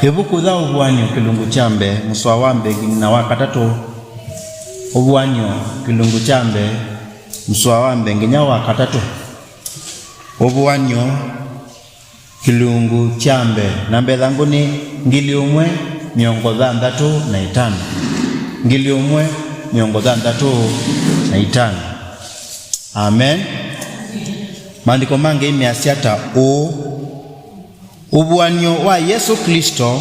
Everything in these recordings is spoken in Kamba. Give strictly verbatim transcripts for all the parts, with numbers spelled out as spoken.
Ĩvuku ya Ũvuan'yo kĩlungu kya mbee, mũsoa wa mbee nginya wa katatũ. Ũvuan'yo kĩlungu kya mbee, mũsoa wa mbee nginya wa katatũ. Ũvuan'yo kĩlungu kya mbee, namba ĩthangũ nĩ ngili ũmwe mĩongo thanthatũ na ĩtano. Ngili ũmwe mĩongo thanthatũ na ĩtano. Amen. Maandĩko ma Ngai measya ta ũũ: Ũvuan'yo wa Yesũ Klĩsto,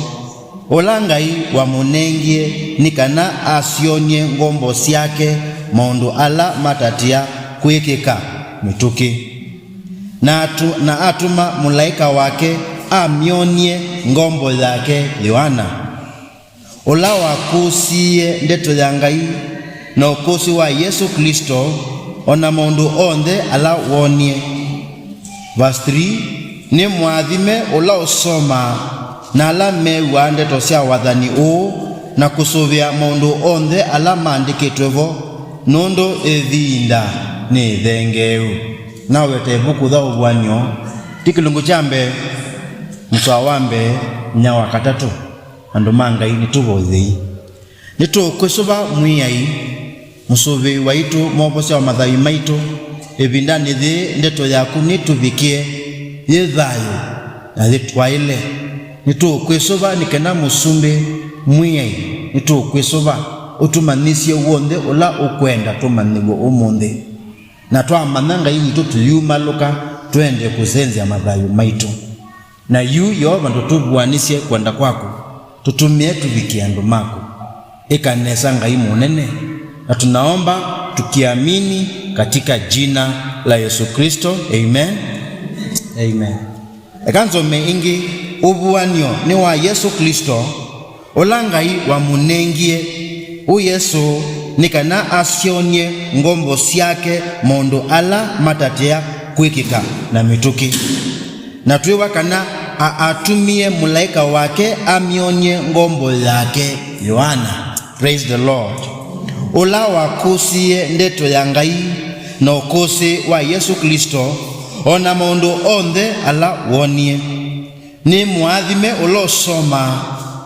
ũla Ngai wamũnengie nĩ kana asyony'e ngombo syake maũndũ ala matatĩa kwĩkĩka mĩtũkĩ, na atu-, na atũma mũlaĩka wake amyony'e ngombo yake Yoana, ũla wakũsĩie ndeto ya Ngai na ũkũsĩ wa Yesũ Klĩsto, o na maũndũ onthe ala woonie. Verse three, nĩ mũathime ũla ũsomaa na ala mew'aa ndeto sya wathani ũũ, na kũsũvĩa maũndũ onthe ala maandĩkĩtwe vo, nũndũ ĩvinda nĩ ĩthengeeu. Nawete ĩvuku ya Ũvuan'yo, ti kĩlungu kya mbee, mũsoa wa mbee nginya wa katatũ. Andũ ma Ngai, nĩtũvoyei. Nĩtũkwĩsũva Mwĩai, mũsũvĩi waitũ, mwovosya wa mathayũ maitũ. Ĩvindanĩ yĩĩ ndeto yaku nĩtũvikĩe, yĩ thayũ na yĩtwaĩle. Nĩtũkwĩsũva nĩ kana Mũsumbĩ Mwĩai, nĩtũkwĩsũva ũtũmanyĩsye w'onthe ũla ũkwenda tũmanyĩw'e ũmũnthĩ. Na twamanya Ngai witũ tũyumalũka, twende kũsenzya mathayũ maitũ. Na yu, Yeova, ndũtũvuanĩsye kwenda kwaku, tũtũmĩe tũvikĩe andũ maku. Ĩka nesa, Ngai mũnene, na tunaomba tukiamini katika jina la Yesu Kristo. Amen. Amen. Eka nzome ĩngĩ, ũvuan'yo nĩ wa Yesũ Klĩsto, ũla Ngai wamũnengie, ũ Yesũ, nĩ kana asyony'e ngombo syake maũndũ ala matatĩa kwĩkĩka na mĩtũkĩ. Na twĩwa kana a-, atũmie mũlaĩka wake amyony'e ngombo yake Yoana. Praise the Lord. Ũla wakũsĩie ndeto ya Ngai na ũkũsĩ wa Yesũ Klĩsto, o na maũndũ onthe ala woonie. Nĩ mũathime ũla ũsomaa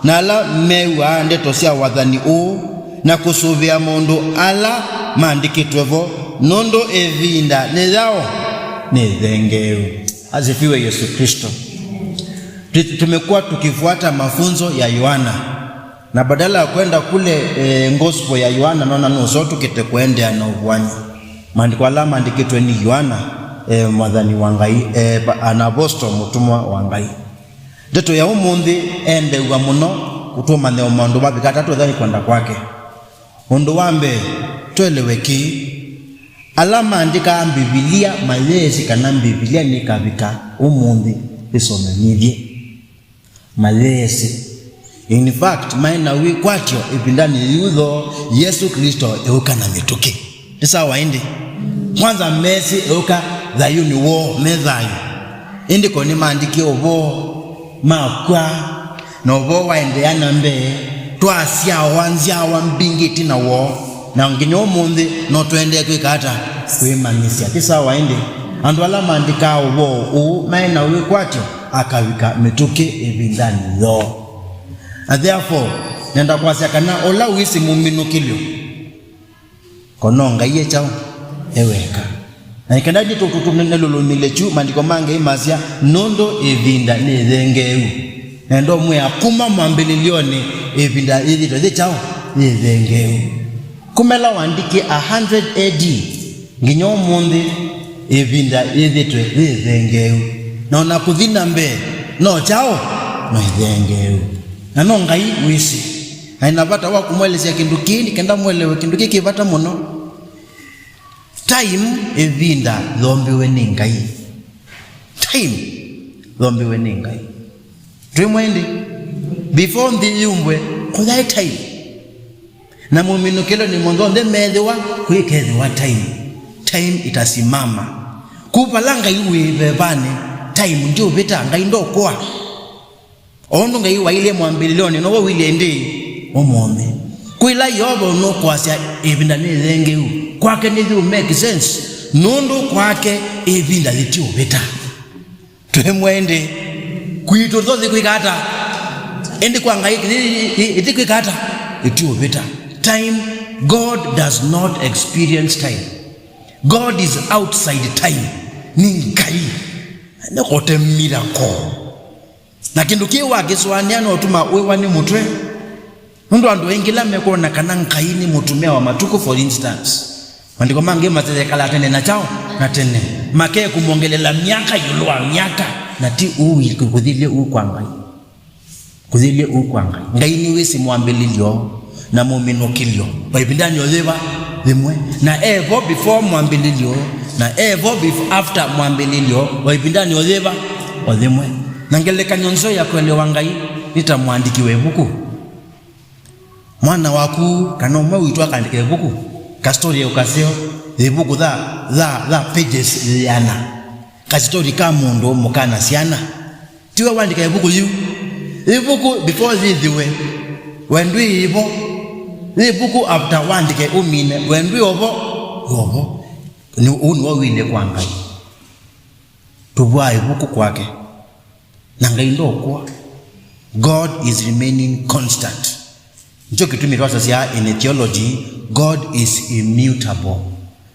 na ala mew'aa ndeto sya wathani ũũ, na kũsũvĩa maũndũ ala maandĩkĩtwe vo, nũndũ ĩvinda nĩ yaũ? Nĩ ĩthengeeu. Asifiwe Yesu Kristo. Tu-, tumekuwa tukifuata mafunzo ya Yohana. Na badala ya kwenda kule, eh, gospel ya Yohana, naona nũseo tũkĩte kũendeea na ũvuany'o. Maandĩko ala maandĩkĩtwe nĩ Yohana, eh, mwathani wa Ngai, eh, pa-, an apostle, mũtũmwa wa Ngai. Ndeto ya ũmũnthĩ endeew'a mũno kũtũmanyĩa maũndũ mavika atatũ ethĩwa nĩ kwenda kwake. Ũndũ wa mbee, twelewe kĩĩ. Ala maandĩkaa Mbivilia mayeesĩ kana Mbivilia nĩkavika ũmũnthĩ ĩsomanyĩthye. Mayeesĩ. In fact, maĩ na wĩkwatyo ĩvindanĩ yĩu thoo Yesũ Klĩsto eũka na mĩtũkĩ. Nĩ sawa ĩndĩ? Kwanza mesĩ eũka thayũnĩ woo me thayũ. Ĩndĩ ko nĩmaandĩkie ũvoo makw'a, na ũvoo waendeea na mbee, twasyawa nzyawa mbingĩ ĩtina woo, na nginya ũmũnthĩ no tũendee kwĩka ata? Kwĩmanyĩsya. Ti sawa ĩndĩ? Andũ ala maandĩkaa ũvoo ũũ maĩ na wĩkwatyo akavika mĩtũkĩ ĩvindanĩ yoo. Na therefore, nenda kwasya kana ũla wĩsĩ mũminũkĩlyo, ko no Ngai e kyaũ? E weka. Na nĩ kenda nĩtũtũtũnelũlũmĩle kyu, maandĩko ma Ngai masya, nũndũ ĩvinda nĩ ĩthengeeu. Na ndomwĩa kuma mwambĩlĩlyonĩ, ĩvinda yĩthĩtwe yĩ kyaũ? Yĩ ĩthengeeu. Kuma ĩla waandĩkie a hundred A D, nginya ũmũnthĩ, ĩvinda yĩthĩtwe yĩ ĩthengeeu. Na ona kũthi na mbee, no kyaũ? No ĩthengeeu. Na no Ngai wĩsĩ. Na ĩna vata wa kũmwelesya kĩndũ kĩĩ, nĩ kenda mwelewe kĩndũ kĩĩ kĩ vata mũno. Time, ĩvinda, yombiwe nĩ Ngai. Time, yombiwe nĩ Ngai. Twĩ mwendi? Before nthĩ yumbwe, kũyaĩ time. Na mũminũkĩlonĩ monthe onthe meethĩwa, kwĩkethĩwa time. Time itasimama. Kũu vala Ngai wĩ vevanĩ, time ndiũvĩta, Ngai ndokũa. O ũndũ Ngai wailye mwambĩlĩlyonĩ, now'o ũilye ĩndĩ ũmũnthĩ. Kwĩla Yeova nũkwasya ĩvinda nĩ ĩthengeeu, kwake nĩyũ make sense, nũndũ kwake ĩvinda yĩtiũvĩta. Twĩ mwendi? Kwitũ tũthi kwĩka ata? Ĩndĩ kwa Ngai ĩthi kwĩka ata? Ĩtiũvĩta. Time, God does not experience time. God is outside time. Nĩ Ngai. Nĩkote miracle. Na kĩndũ kĩĩ wakĩsũanĩa no ũtuma wĩwa nĩ mũtwe. Nũndũ andũ aingĩ la mekwona kana Ngai nĩ mũtumĩa wa matukũ, for instance. Maandĩko mangĩ masesekala tene na kyaũ na tene. Makekũmongelela myaka ĩũlũ wa myaka. Na ti ũu kũthilyĩ ũu kwa Ngai. Kũthilyĩ ũu kwa Ngai. Ngai nĩwĩsĩ mwambĩlĩlyo na mũminũkĩlyo wa ĩvindanĩ o yĩva yĩmwe. Na e vo before mwambĩlĩlyo, na e vo bef-, after mwambĩlĩlyo wa ĩvindanĩ o yĩva o yĩmwe. Na ngelekany'o nzeo ya kũelewa Ngai nĩ ta mwandĩki wa ĩvuku. Mwana waku kana ũmwe witũ akandĩka ĩvuku, kastori ũkaseo, ĩvuku tha, tha, tha pages ĩana, kastori ka mũndũ mũka na syana. Tiwe wandĩka ĩvuku yu. Ĩvuku before yĩthĩwe, we ndwĩ vo. Ĩvuku after wandĩke ũmine, we ndwĩ o vo, o vo. Nĩ, ũu nĩw'o wĩlĩ kwa Ngai. Tũvwaa ĩvuku kwake. Na Ngai ndokũa. God is remaining constant. Nĩkyo kĩtumi twasasya in theology, God is immutable.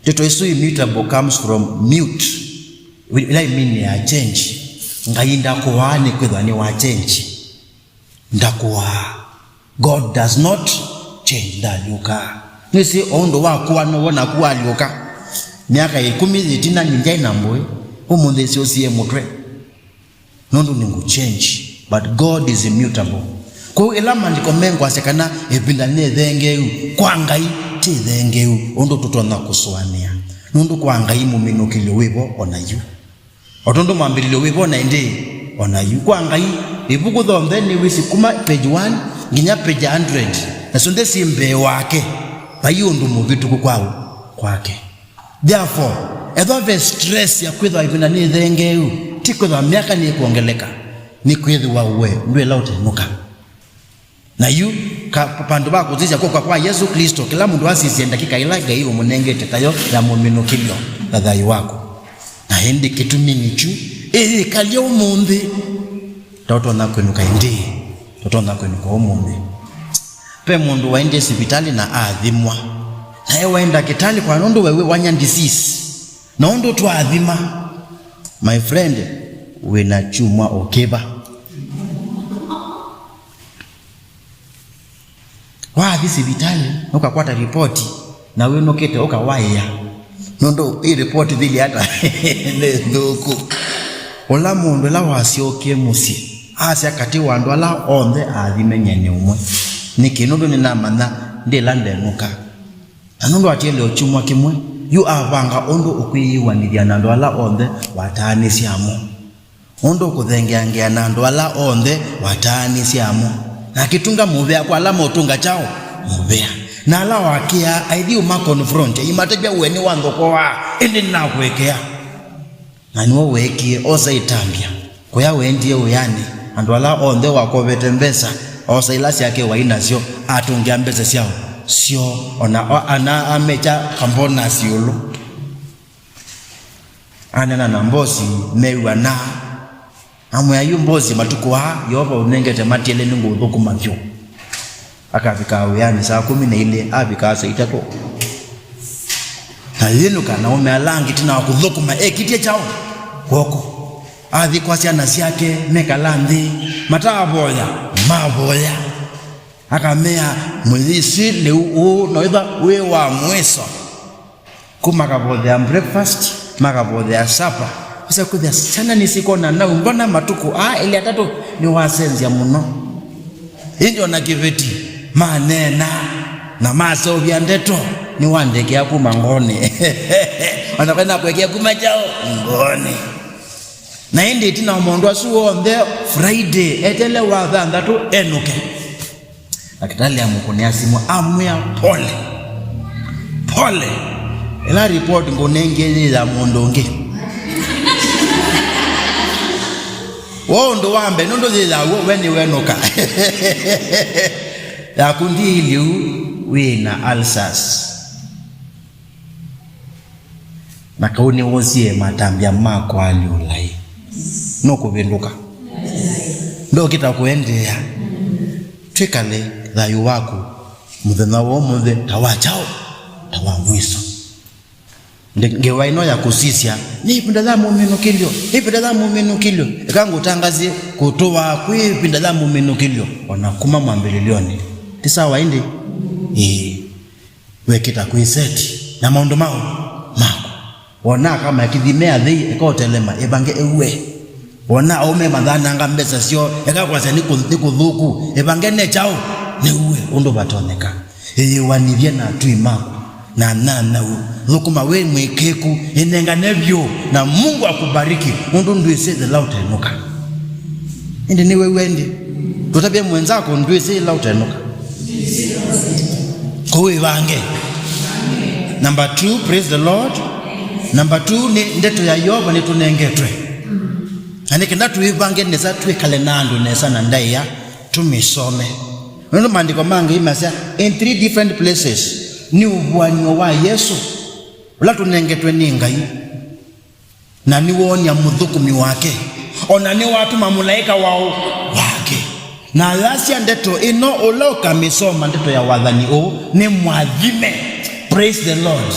Ndeto ĩsu immutable comes from mute, ĩla ĩmini ya change. Ngai ndakũaa nĩkwĩthwa nĩ wa change. Ndakũaa. God does not change, ndalyũkaa. Nĩsĩ o ũndũ wakũa now'o naku walyũka. Myaka ĩkũmi yĩtina nĩ njaĩ na mbũĩ, ũmũnthĩ syũsie mũtwe. Nũndũ nĩngũ change, but God is immutable. Kwoou ĩla maandĩko mengoasya kana ĩvinda nĩ ĩthengeu, kwa Ngai ti ĩthengeu ũndũ tũtonya kũsũanĩa. Nũndũ kwa Ngai mũminũkĩlyo wĩvo o na yu. O tondũ mwambĩlĩlyo wĩvo na ĩndĩ o na yu. Kwa Ngai, ĩvuku yonthe nĩwĩsĩ kuma page one nginya page a hundred, na syonthe syĩ mbee wake. Vai ũndũ mũvĩtũku kwa kwake. Therefore, ethwa ve stress ya kwĩthwa ĩvinda nĩ ĩthengeu, ti kwĩthwa myaka nĩkwongeleka, nĩ kwĩthĩwa we ndwĩla ũtenũka. Na yu, ka, vandũ va kũsisya kũka kwa Yesũ Klĩsto, kĩla mũndũ asisye ndatĩka ĩla Ngai ũmũnengete tayo ya mũminũkĩlyo na thayũ waku. Na ĩndĩ kĩtumi nĩ kyu, ĩyĩkalya ũmũnthĩ, tũtonya kwĩnũka ĩndĩĩ, tũtonya kwĩnũka ũmũnthĩ. Ve mũndũ waendie sivitalĩ na athimwa. Na e waĩ ndakĩtalĩ kwa nũndũ we wĩwanya disease. Na ũndũ twaathima, my friend, wĩna kyumwa o kĩva. Wathi sivitalĩ, ũkakwata ripoti, na wĩnũkĩte ũkawaĩa. Nũndũ ĩ ripoti thili ata? Nĩ nthũku. Ũla mũndũ ĩla wasyokie mũsyĩ, asya katĩ wa andũ ala onthe athime nyie nĩ ũmwe. Nĩkĩ? Nũndũ nĩnamanya ndĩla ndenũka. Na nũndũ atiele o kyumwa kĩmwe, yu avanga ũndũ ũkwĩyĩwanĩthya na andũ ala onthe wataanĩsya amo. Ũndũ ũkũthengeangea na andũ ala onthe wataanĩsya amo. Na akĩtunga mũvea kwa ala maũtũnga kyaũ? Mũvea. Na ala wakĩaa aithi ũma confront, aimatavya we nĩwanthokowaa, ĩndĩ nĩnakũekea. Na nĩwe weekie, osa ĩtambya. Kũya wendie wĩanĩ, andũ ala onthe wakovete mbesa, osa ila syake waĩ nasyo, atũngĩa mbesa syao, syo, ona o-, ana amekya kambonasi ĩũlũ. Aneena na mbosi, mew'ana. Amwĩa, yu mbosi, matukũ aa Yeova ũnengete matiele nĩngũũthũkũma vyũ. Akavikaa wĩanĩ saa kũmi na ilĩ, avikaa saa itatũ. Na yĩnũka na aũme ala angĩ ĩtina wa kũthũkũma ekĩtye kyaũ? Kw'oko. Athi kwa syana syake, mekala nthĩ, matavoya, mavoya. Akamea, mũyĩsĩ lĩu ũũ noĩtha wĩ wa mwĩso. Kũ makavothea breakfast, makavothea supper. Ũsa kwĩthĩa syana nĩsikona nau, mbona matukũ aa elĩ atatũ nĩwasenzya mũno? Ĩndĩ ona kĩveti, maneena, na maseũvya ndeto, nĩwandekea kuma ngoonĩ. Ona kwenda kũekea kuma kyaũ? Ngoonĩ. Na ĩndĩ ĩtina wa maũndũ asu onthe, Friday, etele wa thanthatũ enũke. Ndakĩtalĩ amũkũnĩa simũ, amwĩa, "Pole. Pole. Ĩla report ngũnengie yĩ ya mũndũ ũngĩ." Wo ũndũ wa mbee, nũndũ yĩ yaw'o, we nĩwenũka. Yaku ndiiliu, wĩ na ulcers. Na kau nĩwosie matambya makwa alyũlai. Nũkũvĩndũka. Ndokĩta kũendeea. Twĩkale thayũ waku mũthenya wa ũmũnthĩ ta wa kyaũ? Ta wa mwiso. Nde-, ngewa ĩno ya kũsisya, nĩ ĩvinda ya mũminũkĩlyo, nĩ ĩvinda ya mũminũkĩlyo. Eka ngũtangasie kũtũwa kwĩ ĩvinda ya mũminũkĩlyo, o na kuma mwambĩlĩlyonĩ. Ti sawa ĩndĩ? Ĩĩ. Wekĩta kwĩ seti na maũndũ maũ maku. Wona aka makĩthi me athei, eka ũtelema, ĩvange ĩue. Wona aũme mathananga mbesa syoo, eka kwasya nĩ kũ-, nĩ kũthũku, ĩvange ne kyaũ, nĩue ũndũ vatonyeka. Ĩyĩwanĩthye na atũi maku na anyanyaũ. Thũkũma wĩ mwĩkĩĩku, ĩnengane vyũ, na Mungu akubariki, nũndũ ndwĩsĩ yĩla ũtenũka. Ĩndĩ nĩwĩw'a ĩndĩ? Tũtavye mwenzako, ndwĩsĩ yĩla ũtenũka. Kũu ĩvange. Number two, praise the Lord. Number two, nĩ ndeto ya Yeova nĩtũnengetwe. Na nĩ kenda tũĩvange nesa, twĩkale na andũ nesa na ndaĩa, tũmĩsome. Nũndũ maandĩko ma Ngai masya, in three different places, nĩ ũvuan'yo wa Yesũ, ũla tũnengetwe nĩ Ngai. Na nĩwoonia mũthũkũmi wake, o na nĩwatũma mũlaĩka waũ wake. Na ayasya ndeto ĩno, ũla ũkamĩsoma ndeto ya wathani ũũ, nĩ mwathime. Praise the Lord.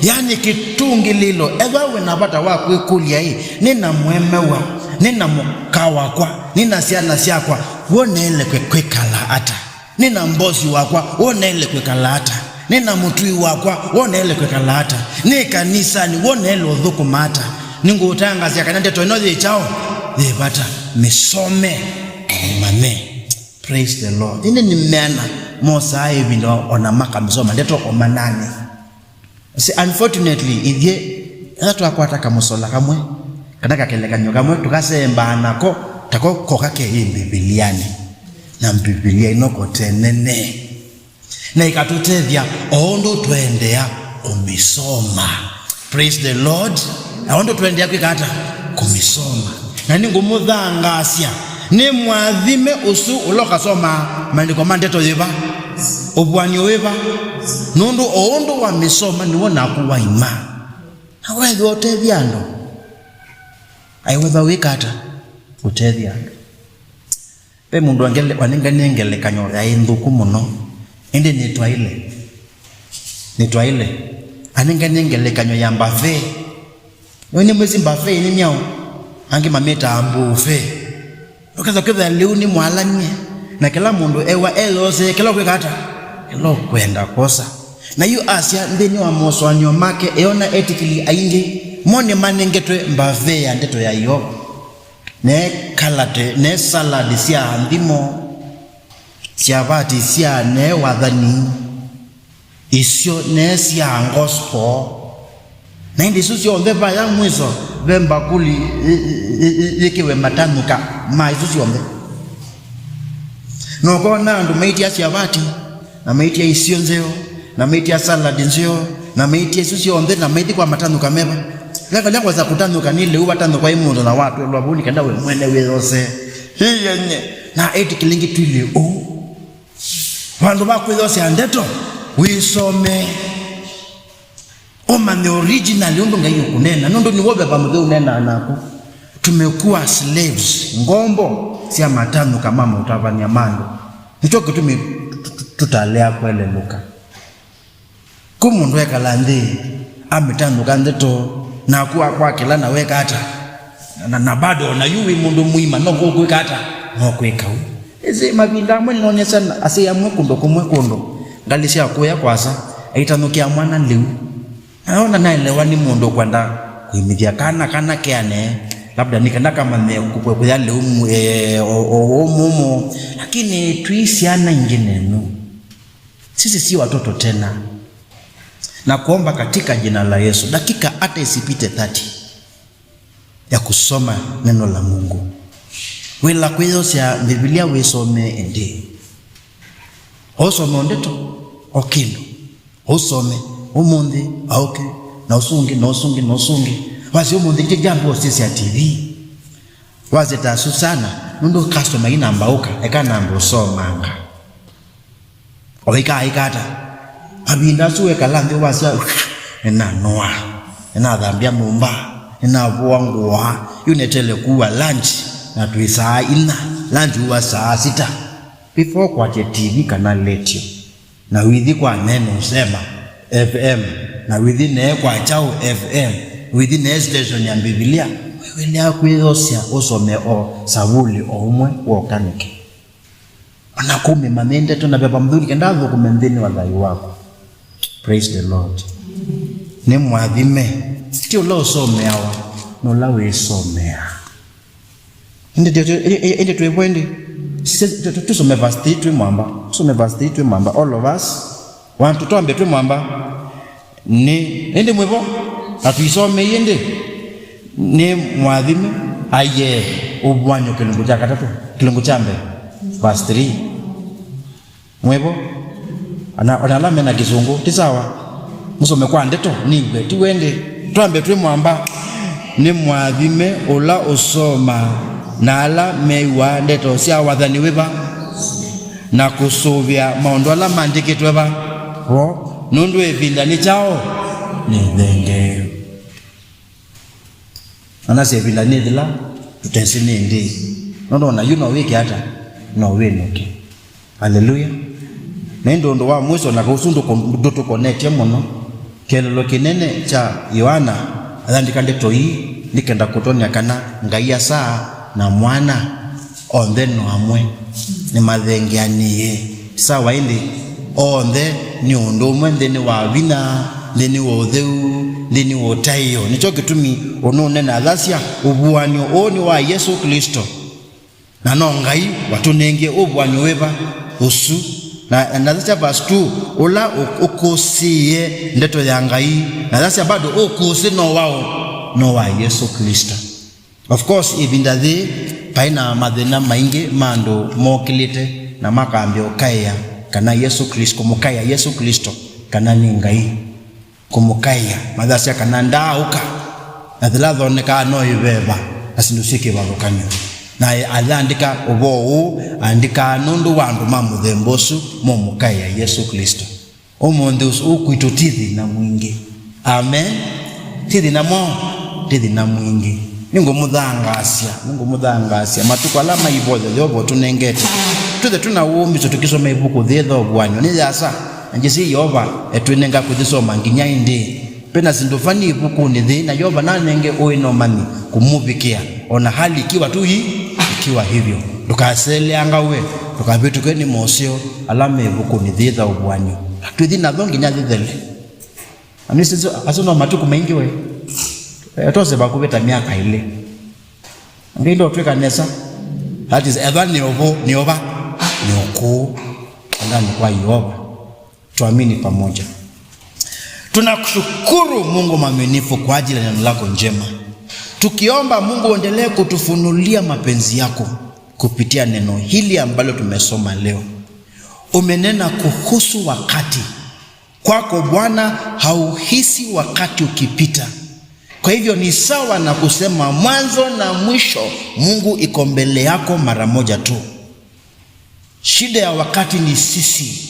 Yaani kĩtũngĩlĩĩlo, ethĩwa wĩ na vata wa kwĩkũlya-ĩ, nĩ na mũemewa, nĩ na mũka wakwa, nĩ na syana syakwa, w'o neele kwĩ-, kwĩkala ata? Nĩ na mbosi wakwa, w'o neele kwĩkala ata? Nĩ na mũtũi wakwa, w'o neele kwĩkala ata? Nĩ kanisanĩ, w'o neele ũthũkũma ata? Nĩngũũtangaasya kana ndeto ĩno yĩ kyaũ? Yĩ vata. Mĩsome, ũmanye. Praise the Lord. Ĩndĩ nĩmeana mosaa ĩvinda o na makamĩsoma ndeto o mananĩ. See, unfortunately, ithyĩ, ethĩwa twakwata kamũsola kamwe, kana kakelekany'o kamwe, tũkasembaa nako, tako koka ke ĩ Mbivilianĩ. Na Mbivilia ĩno kote nene. Na ĩkatũtethya o ũndũ tũendeea kũmĩsoma. Praise the Lord. O ũndũ tũendeea kwĩka ata? Kũmĩsoma. Na nĩngũmũthangaasya, nĩ mwathime ũsu ũla ũkasomaa maandĩko ma ndeto yĩva, ũvuan'yo wĩva, nũndũ o ũndũ wamĩsoma nĩw'o naku waima. Na wethĩwa ũtethya andũ, aiwetha wĩka ata? Ũtethya andũ. Ve mũndũ angele-, wanenganie ngelekany'o yaĩ nthũku mũno, ĩndĩ nĩtwaĩle. Nĩtwaĩle. Anenganie ngelekany'o ya mbavee. Nĩw'o nĩmwĩsĩ mbavee nĩ myaũ? Angĩ mamĩtaa mbuvee. Ũkesa kwĩthĩa lĩu nĩ mwalany'e, na kĩla mũndũ ewa eyosee kĩla ũkwĩka ata? Kĩla ũkwenda kwosa. Na yu asya nthĩnĩ wa mosũanĩo make, eona etĩkĩli aingĩ mo nĩmanengetwe mbavee ya ndeto ya Yeova. Ne kalate, ne salad sya nthimo, syavati sya ne wathani, isyo ne sya gospel. Na ĩndĩ isu syonthe vaya mwiso ve mbakuli ĩ-, ĩ-, ĩ-, yĩkĩwe matanũka ma isu syonthe. Na ũkona andũ maitia syavati, na maitia isio nzeo, na maitia salad nzeo, na maitia isu syonthe, na maithi kwa matanũka meva. Leka lya kwasa kũtanũka nĩ lĩu vatanũka ĩ mũndũ na watwelwa vau nĩ kenda we mwene wĩyose. Hiyenye. Na ĩtĩkĩlĩngĩ twĩlĩ ũu. Vandũ va kwĩyosea ndeto, wĩsome. Ũmanye original ũndũ Ngai ũkũneena, nũndũ nĩwe Veva Mũtheu ũneenaa naku. Tumekuwa slaves, ngombo sya matanũka ma maũtavany'a ma andũ. Nĩkyo kĩtumi tũ-, tũ-, tũtalea kwelelũka. Ku mũndũ ekala nthĩ, amĩtanũka ndeto, naku akwakĩla na weka ata? Na, na bado o na yu wĩ mũndũ mũima, no kũkwĩka ata? No kwĩka ũu. Ĩsĩ mavinda amwe nĩnonesa asyai amwe kũndũ kũmwe kũndũ ngalĩ sya kũya kwasa, aitanũkĩa mwana lĩu. Na ona naelewa nĩ mũndũ ũkwenda kũimĩthya kana, kana keane, labda nĩ kana kamanye kũya lĩu, eh, o, o, o mũmũ. Lakini twĩ syana ingĩ nenyu. Sisi si watoto tena. Na kuomba katika jina la Yesu, dakika hata isipite thirty ya kusoma neno la Mungu. Wĩla kwĩyosya Biblia wĩsomee ĩndĩ. Ũsome o ndeto, o kĩndũ. Ũsome, ũmũnthĩ, aũke, na ũsu ũngĩ, na ũsu ũngĩ, na ũsu ũngĩ. Wasya ũmũnthĩ, kĩ jambo ũsisya T V. Wasya ta Susana, nũndũ customer inambaũka, eka namba ũsomanga. O ĩka, ĩka ata? Mavinda asu wekala nthĩ wasya, "Nĩnanoa, nĩnathambya nyũmba, nĩnavũa ngũa, yu nĩtele kuwa lunch, na twĩ saa ina, lunch uwa saa sita." Before kwatye T V kana letio, na withi kwa Neno Usema F M, na withi nae kwa Chau F M, withi nae station ya Mbivilia, wĩw'ĩlea kwĩyosya ũsome o savuli o ũmwe woka nĩkĩ? Ona kũmĩmanya ndeto na veva mũthũni kenda athũkũme nthĩnĩ wa thayũ waku. Praise the Lord. Nĩ mwathime. Ti ũla ũsomeawa, nĩ ũla wĩsomeaa. Ĩndĩ tyo, tyo, ĩ-, ĩ-, ĩndĩ twĩvo ĩndĩ. Sisya, tu-, tu-, tusome verse three twĩ mwamba. Tusome verse three twĩ mwamba. All of us. One, tũtwambe twĩ mwamba. Nĩ, ĩndĩ mwĩvo. Na tũisomei ĩndĩ. Nĩ mwathime. Aiee. Ũvuany'o kĩlungu kya katatũ. Kĩlungu kya mbee. Verse three. Mwĩvo? Ona, ona ala mena kĩsũngũ, ti sawa? Mũsome kwa ndeto, nĩw'e, ti w'e ĩndĩ? Twambe twĩ mwamba. Nĩ mwathime ũla ũsomaa na ala mew'aa ndeto sya wathani wĩva, na kũsũvĩa maũndũ ala maandĩkĩtwe va vo, nũndũ ĩvinda nĩ kyaũ? Nĩ ĩthengeeu. Anasya ĩvinda nĩ yĩthela, tũtesĩ nĩ ĩndĩĩ. Nũndũ ona yu no wĩke ata? No wĩnũke. Aleluya. Na ĩndĩ ũndũ wa mũisyo, na ũsu ndũko-, ndũtũkonetye mũno, kĩeleelo kĩnene kya Yoana ayandĩka ndeto ii nĩ kenda kũtwony'a kana Ngai Asa na Mwana onthe no amwe, nĩmathengeanĩe. Sawa, ĩndĩ onthe nĩ ũndũ ũmwe nthĩnĩ wa vinya, nthĩnĩ wa ũtheu, nthĩnĩ wa ũtaĩo. Nĩkyo kĩtumi ũnũnena athasya ũvuany'o ũũ nĩ wa Yesũ Klĩsto. Na no Ngai watũnengie ũvuany'o wĩva ũsu? Na, na athasya verse two, ũla ũ-, ũkũsĩĩe ndeto ya Ngai, na athasya bado ũkũsĩ no waũ? No wa Yesũ Klĩsto. Of course, ĩvinda yĩĩ vaĩ na mathĩna maingĩ ma andũ mokĩlĩte na makambĩa ũkaĩa kana Yesũ Klĩsto, kũmũkaĩa Yesũ Klĩsto kana nĩ Ngai, kũmũkaĩa, mathasya kana ndaaũka, na yĩla thonekaa no ĩveva, na syĩndũ syĩ kĩvathũkany'o. Na ayandĩka ũvoo ũũ, aandĩkaa nũndũ wa andũ ma mũthemba ũsu momũkaĩa Yesũ Klĩsto. Ũmũnthĩ ũsu, ũũ kwitũ ti thĩna mwingĩ. Amen. Ti thĩna mwaũ? Ti thĩna mwingĩ. Nĩngũmũthangaasya, nĩngũmũthangaasya. Matukũ ala ma ivoya Yeova ũtũnengete, twĩthe twĩ na wũmĩsyo tũkĩsoma ĩvuku yĩĩ ya Ũvuany'o. Nĩ yasa, na njĩsĩ Yeova etwĩnenga kũyĩsoma nginya ĩndĩĩ. Ve na syĩndũ vani ĩvukunĩ yĩĩ, na Yeova nanenge ũĩ na ũmanyi kũmũvikĩa, o na hali ikiwa tu hii, ikiwa hivyo. Ndũkaseleangawe, ndũkavĩtũke nĩ moseo ala me ĩvukunĩ yĩĩ ya Ũvuany'o. Twĩthi natho nginya yĩthele. Amisi asu no matukũ maingĩ we. Eh, tose vakuvĩ ta myaka ĩlĩ. Ngai ndotwĩka nesa. That is, ethwa nĩ ũvũ, nĩ ũva, nĩ ũkũũ. Endani kwa Yeova. Tuamini pamoja. Tunakushukuru Mungu mwaminifu kwa ajili ya neno lako njema. Tukiomba Mungu uendelee kutufunulia mapenzi yako kupitia neno hili ambalo tumesoma leo. Umenena kuhusu wakati. Kwako Bwana hauhisi wakati ukipita. Kwa hivyo ni sawa na kusema mwanzo na mwisho Mungu iko mbele yako mara moja tu. Shida ya wakati ni sisi.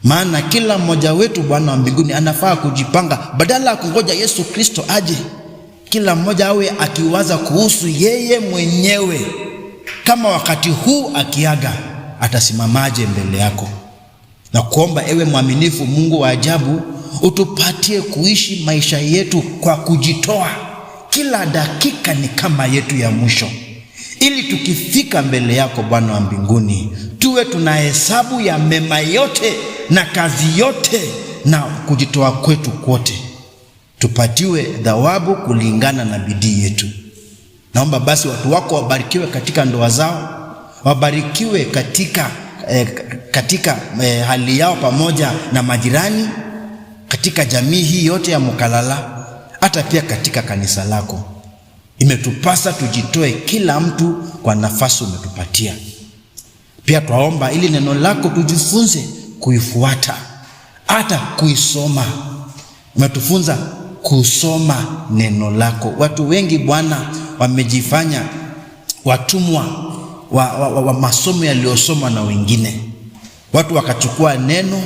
Maana kila mmoja wetu, Bwana wa mbinguni, anafaa kujipanga. Badala ya kungoja Yesu Kristo aje, kila mmoja awe akiwaza kuhusu yeye mwenyewe, kama wakati huu akiaga, atasimamaje mbele yako. Na kuomba, ewe mwaminifu Mungu wa ajabu, utupatie kuishi maisha yetu kwa kujitoa. Kila dakika ni kama yetu ya mwisho. Ili tukifika mbele yako, Bwana wa mbinguni, tuwe tuna hesabu ya mema yote na kazi yote na kujitoa kwetu kwote. Tupatiwe thawabu kulingana na bidii yetu. Naomba basi watu wako wabarikiwe katika ndoa zao, wabarikiwe katika, eh, katika, eh, hali yao pamoja na majirani, katika jamii hii yote ya Mkalala, hata pia katika kanisa lako. Imetupasa tujitoe kila mtu kwa nafasi umetupatia. Pia twaomba ili neno lako tujifunze kuifuata, hata kuisoma. Umetufunza kusoma neno lako. Watu wengi, Bwana, wamejifanya watumwa wa, wa, wa, wa masomo yaliyosomwa na wengine. Watu wakachukua neno,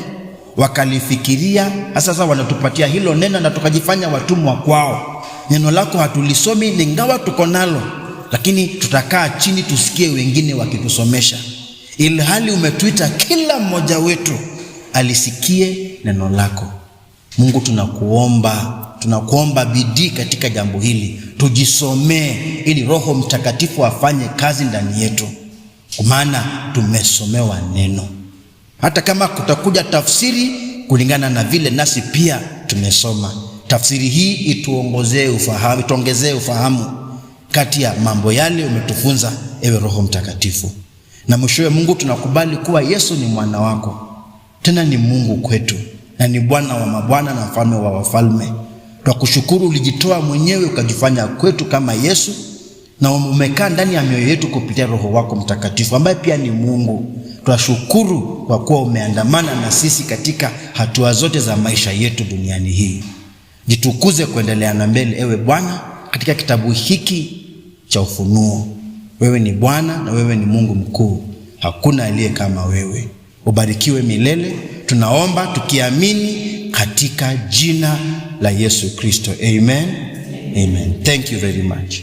wakalifikiria, sasa sasa wanatupatia hilo neno na tukajifanya watumwa kwao. Neno lako hatulisomi, ingawa tuko nalo, lakini tutakaa chini tusikie wengine wakitusomesha. ilhali umetuita kila mmoja wetu alisikie neno lako. Mungu, tunakuomba, tunakuomba bidii katika jambo hili. Tujisomee ili Roho Mtakatifu afanye kazi ndani yetu, kwa maana tumesomewa neno. Hata kama kutakuja tafsiri kulingana na vile nasi pia tumesoma, tafsiri hii ituongozee ufahamu, ituongezee ufahamu kati ya mambo yale umetufunza, ewe Roho Mtakatifu. Na mwishowe, Mungu, tunakubali kuwa Yesu ni mwana wako, tena ni Mungu kwetu, na ni Bwana wa mabwana na Mfalme wa wafalme. Twakushukuru ulijitoa mwenyewe ukajifanya kwetu kama Yesu, na umekaa ndani ya mioyo yetu kupitia Roho wako Mtakatifu, ambaye pia ni Mungu. Twashukuru kwa kuwa umeandamana na sisi katika hatua zote za maisha yetu duniani hii. Jitukuze kuendelea na mbele, ewe Bwana, katika kitabu hiki cha Ufunuo. Wewe ni Bwana na wewe ni Mungu mkuu. Hakuna aliye kama wewe. Ubarikiwe milele. Tunaomba tukiamini katika jina la Yesu Kristo. Amen. Amen. Thank you very much.